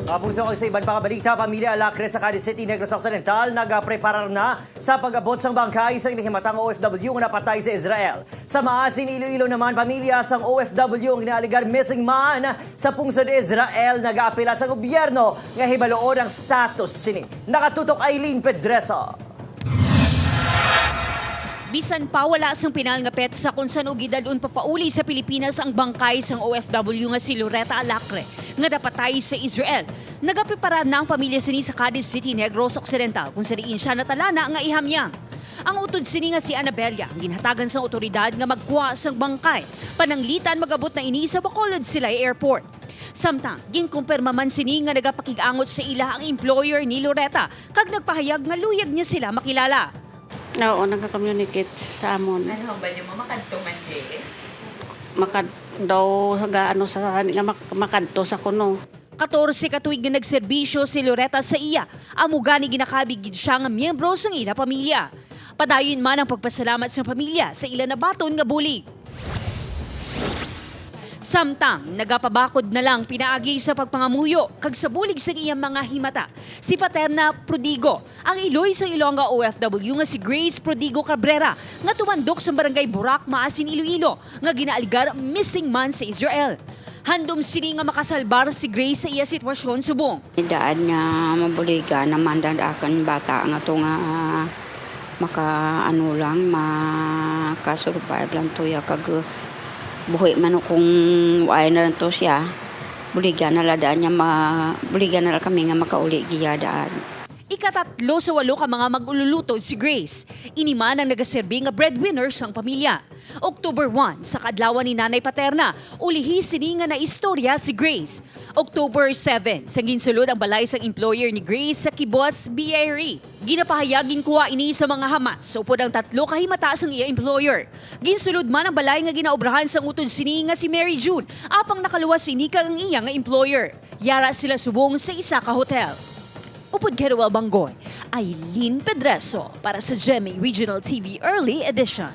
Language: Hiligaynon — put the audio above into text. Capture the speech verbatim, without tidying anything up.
Mga puso, kag sa iban pa nga balita, pamilya Alacre sa Cadiz City, Negros Occidental, nagapreparar na sa pag-abot sang bangkay sang nahimatang O F W nga napatay sa Israel. Sa Maasin, Iloilo naman, pamilya sang O F W ang ginaaligar missing man sa pungsod Israel nagaapela sa gobyerno nga hibaluon ang status sini. Nakatutok Eileen Pedreso. Bisan pa wala sang pinal nga petsa kon san-o gidalon papauli sa Pilipinas ang bangkay sang O F W nga si Loretta Alacre nga napatay sa Israel, nagapreparar na ang pamilya sini sa Cadiz City, Negros Occidental, kung sa diin siya natalana nga ihamyang. Ang utod sini nga si Anabella ang ginhatagan sang awtoridad nga magkuha sang bangkay, pananglitan mag-abot na ini sa Bacolod Silay Airport. Samtang, ginkumpirma man sini nga nagapakig-angot sa ila ang employer ni Loretta kag nagpahayag nga luyag niya sila makilala. Oo, nagka-communicate sa amon. Ano ang balyo mo? Makadto man di? Makad daw ga ano sa nga mak- makadto sa kuno. Katorse ka tuig nga nagserbisyo si Loretta sa iya, amo gani ginakabig gid siya nga miyembro sang ila pamilya. Padayon man ang pagpasalamat sang pamilya sa ila nabaton nga bulig. Samtang nagapabakod na lang pinaagi sa pagpangamuyo kag sa bulig sang iyang mga himata, si Paterna Prodigo, ang iloy sang Ilongga O F W nga si Grace Prodigo Cabrera, nga tumandok sa barangay Burak, Maasin, Iloilo, nga ginaaligar missing man sa Israel. Handom sini nga makasalbar si Grace sa iya sitwasyon subong. Daad nga mabuligan naman dad akon bata nga to nga maka ano lang, maka-survive lang to ya kag buhi man kung waay na lang to siya. Buligan na la daan niya ma buligan na la kami nga makauli giya daan. Ikatatlo sa walo ka mga mag-ululutod si Grace. Ini man ang nagaserbi nga breadwinner sang pamilya. October one, sa kaadlawan ni Nanay Paterna, ulihi sini nga naistorya si Grace. October seven, sa ginsulod ang balay sang employer ni Grace sa Kibbutz Be'eri. Ginapahayag ginkuha ini sa mga Hamas upod ang tatlo ka himata sang iya employer. Ginsulod man ang balay nga ginaobrahan sang utod sini nga si Mary June, apang nakaluwas ini kag ang iya nga employer. Yara sila subong sa isa ka hotel. Upod kay Roel Banggoy, Eileen Pedreso para sa G M A Regional T V Early Edition.